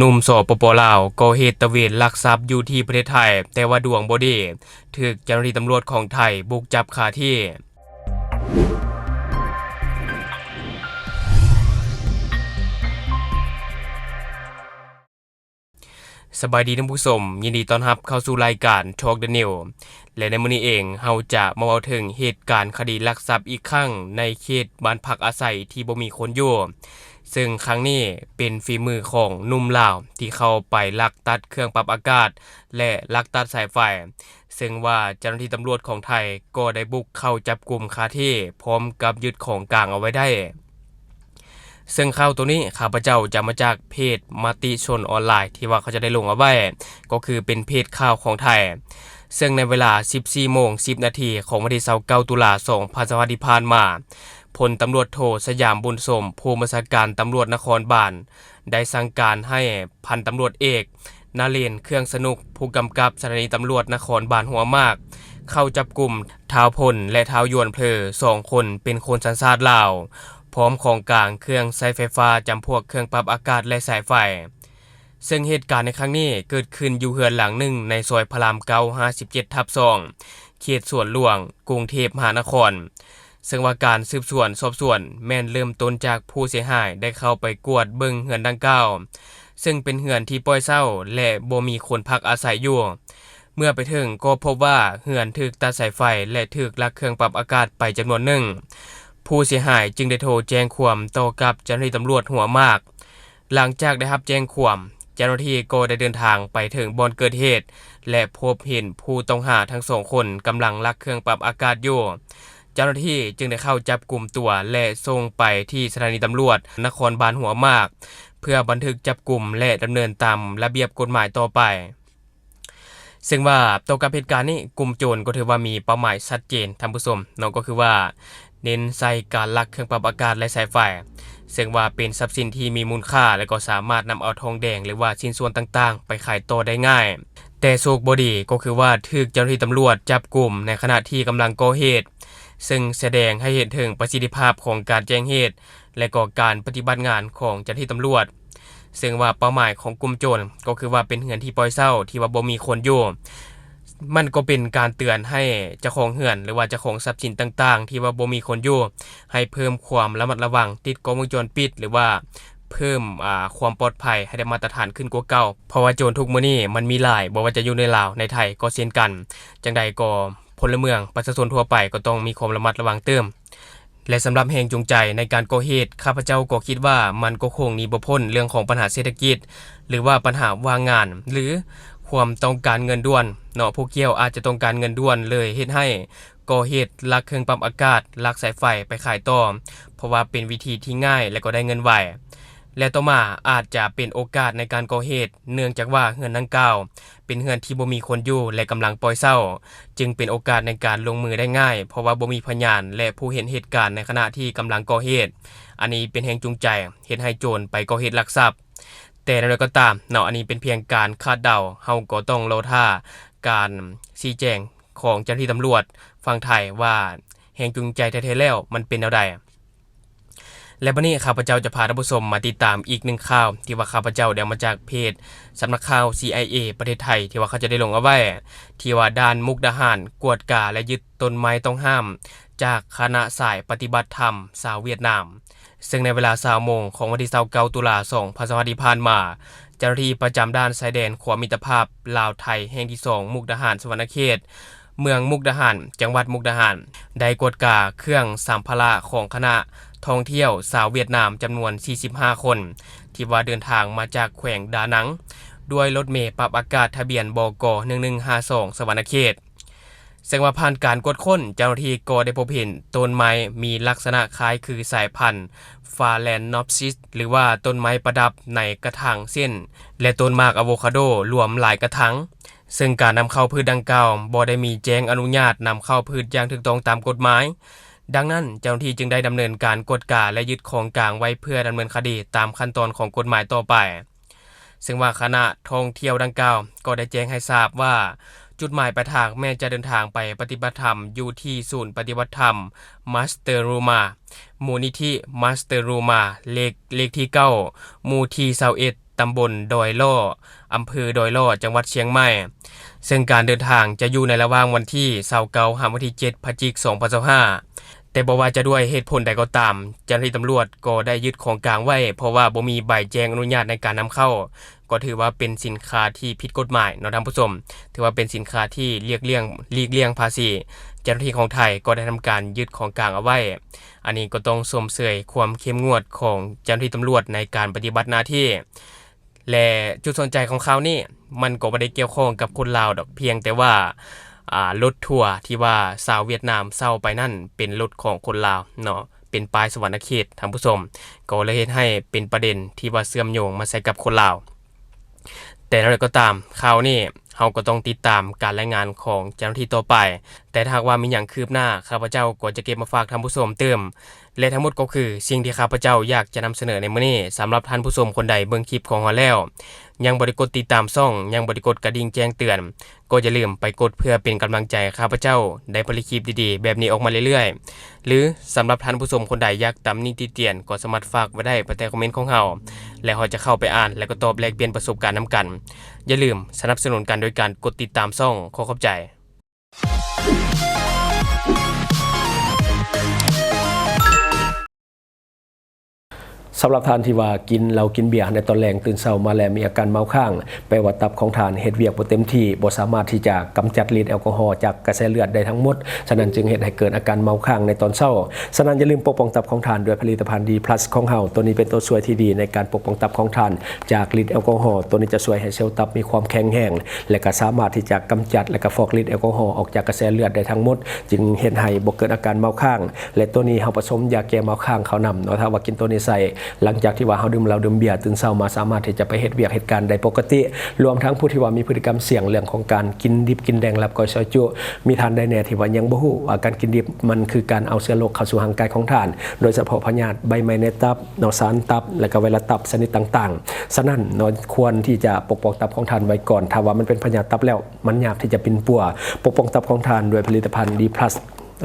ໜຸ່ມ ສປປ ລາວ ກໍ່ເຫດຕະເວນລັກຊັບຢູ່ທີ່ປະເທດໄທ, ແຕ່ວ່າດວງບໍ່ດີ, ຖືກເຈົ້າໜ້າທີ່ຕຳຫຼວດຂອງໄທບຸກຈັບຄາທີ່. ສະບາຍດີທ່ານຜູ້ຊົມ, ຍິນດີຕ້ອນຮັບເຂົ້າສູ່ລາຍການ Talk the News ແລະ ໃນມື້ນີ້ເອງ ເຮົາຈະມາເວົ້າເຖິງເຫດການຄະດີລັກຊັບອີກຄັ້ງໃນເຂດບ້ານພັກອາໄສທີ່ບໍ່ມີຄົນຢູ່, ເຊິ່ງຄັ້ງນີ້ເປັນຝີມືຂອງໜຸ່ມລາວທີ່ເຂົ້າໄປລັກຕັດເຄື່ອງປັບອາກາດ ແລະ ລັກຕັດສາຍໄຟ, ເຊິ່ງວ່າເຈົ້າໜ້າທີ່ຕຳຫຼວດຂອງໄທກໍໄດ້ບຸກເຂົ້າຈັບກຸມຄາທີ່ ພ້ອມກັບຍຶດຂອງກາງເອົາໄວ້ໄດ້. ເຊິ່ງຂ່າວໂຕນີ້ ຂ້າພະເຈົ້າຈະມາຈາກເພຈມະຕິຊົນອອນລາຍ ທີ່ວ່າເຂົາເຈົ້າໄດ້ລົງເອົາໄວ້, ກໍຄືເປັນເພຈຂ່າວຂອງໄທ. ເຊິ່ງໃນເວລາສິບສີ່ໂມງສິບນາທີ ຂອງວັນທີຊາວເກົ້າ ຕຸລາ ສອງພັນຊາວຫ້າ ທີ່ຜ່ານມາ, ພົນຕຳຫຼວດໂທ ສະຫຍາມ ບຸນສົມ ຜູ້ບັນຊາການຕຳຫຼວດນະຄອນບານ ໄດ້ສັ່ງການໃຫ້ພັນຕຳຫຼວດເອກ ນະເລນ ເຄື່ອງສະໜຸກ ຜູ້ກຳກັບສະຖານີຕຳຫຼວດນະຄອນບານຫົວໝາກ ເຂົ້າຈັບກຸມທ້າວພົນ ແລະ ທ້າວຢວນເພີ ສອງຄົນ ເປັນຄົນສັນຊາດລາວ ພ້ອມຂອງກາງເຄື່ອງໃຊ້ໄຟຟ້າ ຈຳພວກເຄື່ອງປັບອາກາດ ແລະ ສາຍໄຟ. ເຊິ່ງເຫດການໃນຄັ້ງນີ້ເກີດຂຶ້ນຢູ່ເຮືອນຫຼັງໜຶ່ງໃນຊອຍພະລາມເກົ້າ ຫ້າສິບເຈັດ ທັບ ສອງ ເຂດສວນຫຼວງ ກຸງເທບມະຫານະຄອນ. ເຊິ່ງວ່າການສືບສວນສອບສວນແມ່ນເລີ່ມຕົ້ນຈາກຜູ້ເສຍຫາຍໄດ້ເຂົ້າໄປກວດເບິ່ງເຮືອນດັ່ງກ່າວ, ເຊິ່ງເປັນເຮືອນທີ່ປ່ອຍເຊົ່າ ແລະ ບໍ່ມີຄົນພັກອາໄສຢູ່. ເມື່ອໄປເຖິງກໍພົບວ່າເຮືອນຖືກຕັດສາຍໄຟ ແລະ ຖືກລັກເຄື່ອງປັບອາກາດໄປຈຳນວນໜຶ່ງ. ຜູ້ເສຍຫາຍຈຶ່ງໄດ້ໂທແຈ້ງຄວາມຕໍ່ກັບເຈົ້າໜ້າທີ່ຕຳຫຼວດຫົວໝາກ. ຫຼັງຈາກໄດ້ຮັບແຈ້ງຄວາມ, ເຈົ້າໜ້າທີ່ກໍໄດ້ເດີນທາງໄປເຖິງບ່ອນເກີດເຫດ ແລະ ພົບເຫັນຜູ້ຕ້ອງຫາທັງສອງຄົນກຳລັງລັກເຄື່ອງປັບອາກາດຢູ່. ເຈົ້າໜ້າທີ່ຈຶ່ງໄດ້ເຂົ້າຈັບກຸມຕົວ ແລະ ສົ່ງໄປທີ່ສະຖານີຕຳຫຼວດນະຄອນບານຫົວໝາກ ເພື່ອບັນທຶກຈັບກຸມ ແລະ ດຳເນີນຕາມລະບຽບກົດໝາຍຕໍ່ໄປ. ເຊິ່ງວ່າຕໍ່ກັບເຫດການນີ້, ກຸ່ມໂຈນກໍຖືວ່າມີເປົ້າໝາຍຊັດເຈນ, ທ່ານຜູ້ຊົມເນາະ, ກໍຄືວ່າເນັ້ນໃສ່ການລັກເຄື່ອງປັບອາກາດ ແລະ ສາຍໄຟ, ເຊິ່ງວ່າເປັນຊັບສິນທີ່ມີມູນຄ່າ ແລະ ກໍສາມາດນຳເອົາທອງແດງ ຫຼືວ່າຊິ້ນສ່ວນຕ່າງໆໄປຂາຍຕໍ່ໄດ້ງ່າຍ. ແຕ່ໂຊກບໍ່ດີກໍຄືວ່າຖືກເຈົ້າໜ້າທີ່ຕຳຫຼວດຈັບກຸມໃນຂະນະທີ່ກຳລັງກໍ່ເຫດ, ເຊິ່ງສະແດງໃຫ້ເຫັນເຖິງປະສິດທິພາບຂອງການແຈ້ງເຫດ ແລະ ກໍການປະຕິບັດງານຂອງເຈົ້າໜ້າທີ່ຕຳຫຼວດ. ເຊິ່ງວ່າເປົ້າໝາຍຂອງກຸ່ມໂຈນກໍຄືວ່າເປັນເຮືອນທີ່ປ່ອຍເຊົ່າທີ່ວ່າບໍ່ມີຄົນຢູ່. ມັນກໍເປັນການເຕືອນໃຫ້ເຈົ້າຂອງເຮືອນ ຫຼືວ່າເຈົ້າຂອງຊັບສິນຕ່າງໆທີ່ວ່າບໍ່ມີຄົນຢູ່ ໃຫ້ເພີ່ມຄວາມລະມັດລະວັງ, ຕິດກ້ອງວົງຈອນປິດ ຫຼືວ່າເພີ່ມ, ອາ, ຄວາມປອດໄພໃຫ້ໄດ້ມາດຕະຖານຂຶ້ນກວ່າເກົ່າ. ເພາະວ່າໂຈນທຸກມື້ນີ້ມັນມີຫຼາຍ, ບໍ່ວ່າຈະຢູ່ໃນລາວ, ໃນໄທກໍເຊັ່ນກັນ. ຈັ່ງໃດກໍ ພົນລະເມືອງ, ປະຊາຊົນທົ່ວໄປກໍຕ້ອງມີຄວາມລະມັດລະວັງຕື່ມ. ແລະ ສຳລັບແຮງຈູງໃຈໃນການກໍ່ເຫດ, ຂ້າພະເຈົ້າກໍຄິດວ່າມັນກໍຄົງໜີບໍ່ພົ້ນເລື່ອງຂອງບັນຫາເສດຖະກິດ ຫຼືວ່າບັນຫາວ່າງງານ ຫຼືຄວາມຕ້ອງການເງິນດ່ວນເນາະ. ຜູ້ກ່ຽວອາດຈະຕ້ອງການເງິນດ່ວນ ເລີຍເຮັດໃຫ້ກໍ່ເຫດລັກເຄື່ອງປັບອາກາດ, ລັກສາຍໄຟໄປຂາຍຕໍ່, ເພາະວ່າເປັນວິທີທີ່ງ່າຍ ແລະ ກໍໄດ້ເງິນໄວ. ແລະ ຕໍ່ມາອາດຈະເປັນໂອກາດໃນການກໍ່ເຫດ, ເນື່ອງຈາກວ່າເຮືອນດັ່ງກ່າວ ເປັນເຮືອນທີ່ບໍ່ມີຄົນຢູ່ ແລະ ກຳລັງປ່ອຍເຊົ່າ, ຈຶ່ງເປັນໂອກາດໃນການລົງມືໄດ້ງ່າຍ, ເພາະວ່າບໍ່ມີພະຍານ ແລະ ຜູ້ເຫັນເຫດການໃນຂະນະທີ່ກຳລັງກໍ່ເຫດ. ອັນນີ້ເປັນແຮງຈູງໃຈເຮັດໃຫ້ໂຈນໄປກໍ່ເຫດລັກຊັບ. ແຕ່ແນວໃດກໍຕາມເນາະ, ອັນນີ້ເປັນພຽງການຄາດເດົາ, ເຮົາກໍຕ້ອງລໍຖ້າການຊີ້ແຈງຂອງເຈົ້າໜ້າທີ່ຕຳຫຼວດຝັ່ງໄທວ່າແຮງຈູງໃຈແທ້ໆແລ້ວມັນເປັນແນວໃດ. ແລະ ບັດນີ້ຂ້າພະເຈົ້າຈະພາທ່ານຜູ້ຊົມມາຕິດຕາມອີກໜຶ່ງຂ່າວ ທີ່ວ່າຂ້າພະເຈົ້າໄດ້ເອົາມາຈາກເພຈສຳນັກຂ່າວ ຊີໄອເອ ປະເທດໄທ ທີ່ວ່າເຂົາເຈົ້າໄດ້ລົງເອົາໄວ້ ທີ່ວ່າດ່ານມຸກດາຫານກວດກາ ແລະ ຍຶດຕົ້ນໄມ້ຕ້ອງຫ້າມຈາກຄະນະສາຍປະຕິບັດທຳຊາວຫວຽດນາມ. ເຊິ່ງໃນເວລາຊາວໂມງຂອງວັນທີຊາວເກົ້າ ຕຸລາ ສອງພັນຊາວຫ້າ ທີ່ຜ່ານມາ, ເຈົ້າໜ້າທີ່ປະຈຳດ່ານຊາຍແດນຂົວມິດຕະພາບລາວໄທແຫ່ງທີສອງ ມຸກດາຫານ ສະຫວັນນະເຂດ ເມືອງມຸກດາຫານ ຈັງຫວັດມຸກດາຫານ ໄດ້ກວດກາເຄື່ອງສຳພາລະຂອງຄະນະທ່ອງທ່ຽວຊາວຫວຽດນາມຈຳນວນສີ່ສິບຫ້າຄົນ ທີ່ວ່າເດີນທາງມາຈາກແຂວງດານັງ ດ້ວຍລົດເມປັບອາກາດທະບຽນ ບກ ໜຶ່ງໜຶ່ງຫ້າສອງ ສະຫວັນນະເຂດ. ເຊິ່ງວ່າຜ່ານການກວດຄົ້ນ, ເຈົ້າໜ້າທີ່ກໍໄດ້ພົບເຫັນຕົ້ນໄມ້ມີລັກສະນະຄ້າຍຄືສາຍພັນ Phalaenopsis ຫຼືວ່າຕົ້ນໄມ້ປະດັບໃນກະຖາງເຊັ່ນ ແລະ ຕົ້ນໝາກອາໂວຄາໂດລວມຫຼາຍກະຖາງ. ເຊິ່ງການນຳເຂົ້າພືດດັ່ງກ່າວບໍ່ໄດ້ມີແຈ້ງອະນຸຍາດນຳເຂົ້າພືດຢ່າງຖືກຕ້ອງຕາມກົດໝາຍ. ດັ່ງນັ້ນ, ເຈົ້າໜ້າທີ່ຈຶ່ງໄດ້ດຳເນີນການກວດກາ ແລະ ຍຶດຂອງກາງໄວ້ເພື່ອດຳເນີນຄະດີຕາມຂັ້ນຕອນຂອງກົດໝາຍຕໍ່ໄປ. ເຊິ່ງວ່າຄະນະທ່ອງທ່ຽວດັ່ງກ່າວກໍໄດ້ແຈ້ງໃຫ້ຊາບວ່າ ຈຸດໝາຍປາຍທາງແມ່ນຈະເດີນທາງໄປປະຕິບັດທຳຢູ່ທີ່ສູນປະຕິບັດທຳ Master Ruma, ມູນນິທິ Master Ruma ເລກ, ເລກທີເກົ້າ, ໝູ່ທີຊາວເອັດ ຕຳບົນດອຍຫຼໍ່ ອຳເພີດອຍຫຼໍ່ ຈັງຫວັດຊຽງໃໝ່, ເຊິ່ງການເດີນທາງຈະຢູ່ໃນລະຫວ່າງວັນທີຊາວເກົ້າ ຫາວັນທີເຈັດ ພະຈິກ ສອງພັນຊາວຫ້າ. ແຕ່ບໍ່ວ່າຈະດ້ວຍເຫດຜົນໃດກໍຕາມ, ເຈົ້າໜ້າທີ່ຕຳຫຼວດກໍໄດ້ຍຶດຂອງກາງໄວ້, ເພາະວ່າບໍ່ມີໃບແຈ້ງອະນຸຍາດໃນການນຳເຂົ້າ, ກໍຖືວ່າເປັນສິນຄ້າທີ່ຜິດກົດໝາຍເນາະທ່ານຜູ້ຊົມ, ຖືວ່າເປັນສິນຄ້າທີ່ຫຼຽກລ່ຽງ ຫຼີກລ່ຽງພາສີ. ເຈົ້າໜ້າທີ່ຂອງໄທກໍໄດ້ທຳການຍຶດຂອງກາງເອົາໄວ້. ອັນນີ້ກໍຕ້ອງຊົມເຊີຍຄວາມເຂັ້ມງວດຂອງເຈົ້າໜ້າທີ່ຕຳຫຼວດໃນການປະຕິບັດໜ້າທີ່ ແລະ ຈຸດສົນໃຈຂອງຂ່າວນີ້ ມັນກໍບໍ່ໄດ້ກ່ຽວຂ້ອງກັບຄົນລາວດອກ, ພຽງແຕ່ວ່າ ອ່າ ລົດທົວທີ່ວ່າຊາວຫວຽດນາມເຊົ່າໄປນັ້ນເປັນລົດຂອງຄົນລາວເນາະ, ເປັນປ້າຍສະຫວັນນະເຂດ, ທ່ານຜູ້ຊົມ, ກໍເລີຍເຮັດໃຫ້ເປັນປະເດັນທີ່ວ່າເຊື່ອມໂຍງມາໃສ່ກັບຄົນລາວ. ແຕ່ຢ່າງໃດກໍຕາມ, ຂ່າວນີ້ເຮົາກໍຕ້ອງຕິດຕາມການລາຍງານຂອງເຈົ້າໜ້າທີ່ຕໍ່ໄປ, ແຕ່ຖ້າຫາກວ່າມີຫຍັງຄືບໜ້າ, ຂ້າພະເຈົ້າກໍຈະເກັບມາຝາກທ່ານຜູ້ຊົມຕື່ມ. ແລະ ທັງໝົດກໍຄືສິ່ງທີ່ຂ້າພະເຈົ້າຢາກຈະນຳສະເໜີໃນມື້ນີ້. ສຳລັບທ່ານຜູ້ຊົມຄົນໃດເບິ່ງຄລິບຂອງເຮົາແລ້ວ ຍັງບໍ່ໄດ້ກົດຕິດຕາມຊ່ອງ, ຍັງບໍ່ໄດ້ກົດກະດິ່ງແຈ້ງເຕືອນ, ກໍຢ່າລືມໄປກົດເພື່ອເປັນກຳລັງໃຈໃຫ້ຂ້າພະເຈົ້າໄດ້ຜະລິດຄລິບດີໆແບບນີ້ອອກມາເລື້ອຍໆ. ຫຼື ສຳລັບທ່ານຜູ້ຊົມຄົນໃດຢາກຕຳໜິຕິຕຽນ, ກໍສາມາດຝາກໄວ້ໄດ້ພາຍໃຕ້ຄອມເມັນຂອງເຮົາ ແລະ ເຮົາຈະເຂົ້າໄປອ່ານ ແລະ ກໍຕອບແລກປ່ຽນປະສົບການນຳກັນ. ຢ່າລືມສະໜັບສະໜູນກັນໂດຍການກົດຕິດຕາມຊ່ອງ. ຂໍຂອບໃຈ. ສຳລັບທ່ານທີ່ວ່າກິນເຫຼົ້າກິນເບຍໃນຕອນແລງ, ຕື່ນເຊົ້າມາແລ້ວມີອາການເມົາຄ້າງ, ແປວ່າຕັບຂອງທ່ານເຮັດວຽກບໍ່ເຕັມທີ່, ບໍ່ສາມາດທີ່ຈະກຳຈັດລິດແອລກໍຮໍຈາກກະແສເລືອດໄດ້ທັງໝົດ, ສະນັ້ນຈຶ່ງເຮັດໃຫ້ເກີດອາການເມົາຄ້າງໃນຕອນເຊົ້າ. ສະນັ້ນຢ່າລືມປົກປ້ອງຕັບຂອງທ່ານດ້ວຍຜະລິດຕະພັນ D plus ຂອງເຮົາ. ໂຕນີ້ເປັນໂຕຊ່ວຍທີ່ດີໃນການປົກປ້ອງຕັບຂອງທ່ານຈາກລິດແອລກໍຮໍ. ໂຕນີ້ຈະຊ່ວຍໃຫ້ເຊວຕັບມີຄວາມແຂງແຮງ ແລະ ກໍສາມາດທີ່ຈະກຳຈັດ ແລະ ກໍຟອກລິດແອລກໍຮໍອອກຈາກກະແສເລືອດໄດ້ທັງໝົດ, ຈຶ່ງເຮັດໃຫ້ບໍ່ເກີດອາການເມົາຄ້າງ. ແລະ ໂຕນີ້ເຮົາປະສົມຢາແກ້ເມົາຄ້າງເຂົ້ານຳເນາະ. ຖ້າວ່າກິນໂຕນີ້ໃສ່ ຫຼັງຈາກທີ່ວ່າເຮົາດື່ມເຫຼົ້າດື່ມເບຍ, ຕື່ນເຊົ້າມາສາມາດທີ່ຈະໄປເຮັດວຽກເຮັດການໄດ້ປົກກະຕິ. ລວມທັງຜູ້ທີ່ວ່າມີພຶດຕິກຳສ່ຽງເລື່ອງຂອງການກິນດິບກິນແດງ ລາບກ້ອຍ ຊອຍຈຸ, ມີທ່ານໃດແດ່ທີ່ວ່າຍັງບໍ່ຮູ້ວ່າການກິນດິບມັນຄືການເອົາເຊື້ອໂລກເຂົ້າສູ່ຮ່າງກາຍຂອງທ່ານ, ໂດຍສະເພາະພະຍາດໃບໄມ້ໃນຕັບເນາະ, ສານຕັບ ແລະ ກໍໄວຣັສຕັບຊະນິດຕ່າງໆ. ສະນັ້ນເນາະ, ຄວນທີ່ຈະປົກປ້ອງຕັບຂອງທ່ານໄວ້ກ່ອນ. ຖ້າວ່າມັນເປັນພະຍາດຕັບແລ້ວ, ມັນຍາກທີ່ຈະປິ່ນປົວ. ປົກປ້ອງຕັບຂອງທ່ານດ້ວຍຜະລິດຕະພັນ D plus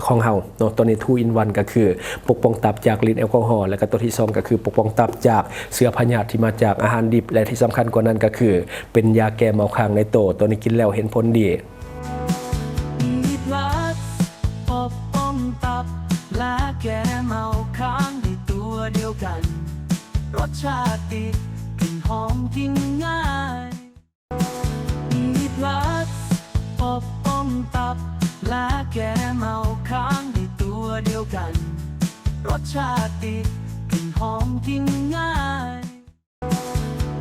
ຂອງເຮົາເນາະ. ໂຕນີ້ two in one ກໍຄືປົກປ້ອງຕັບຈາກລິດແອລກໍຮໍ, ແລະ ກໍໂຕທີສອງກໍຄືປົກປ້ອງຕັບຈາກເຊື້ອພະຍາດທີ່ມາຈາກອາຫານດິບ ແລະ ທີ່ສຳຄັນກວ່ານັ້ນກໍຄືເປັນຢາແກ້ເມົາຄ້າງໃນໂຕ. ໂຕນີ້ກິນແລ້ວເຫັນຜົນດີ. ມີພລັສປົກປ້ອງຕັບ ແລະ ແກ້ເມົາຄ້າງໃນຕົວດຽວກັນ. ລົດຊາດດີ ກິ່ນຫອມ ກິນງ່າຍ. ມີພລັສປົກປ້ອງຕັບ ແລະ ແກ້ເມົາຄ້າງໃນຕົວດຽວກັນ. ລົດຊາດດີ ກິ່ນຫອມ ກິນງ່າຍ.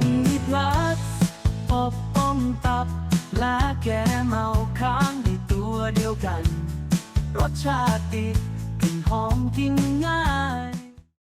ມີພລັສປົກປ້ອງຕັບ ແລະ ແກ້ເມົາຄ້າງໃນຕົວດຽວກັນ. ລົດຊາດດີ ກິ່ນຫອມ ກິນງ່າຍ.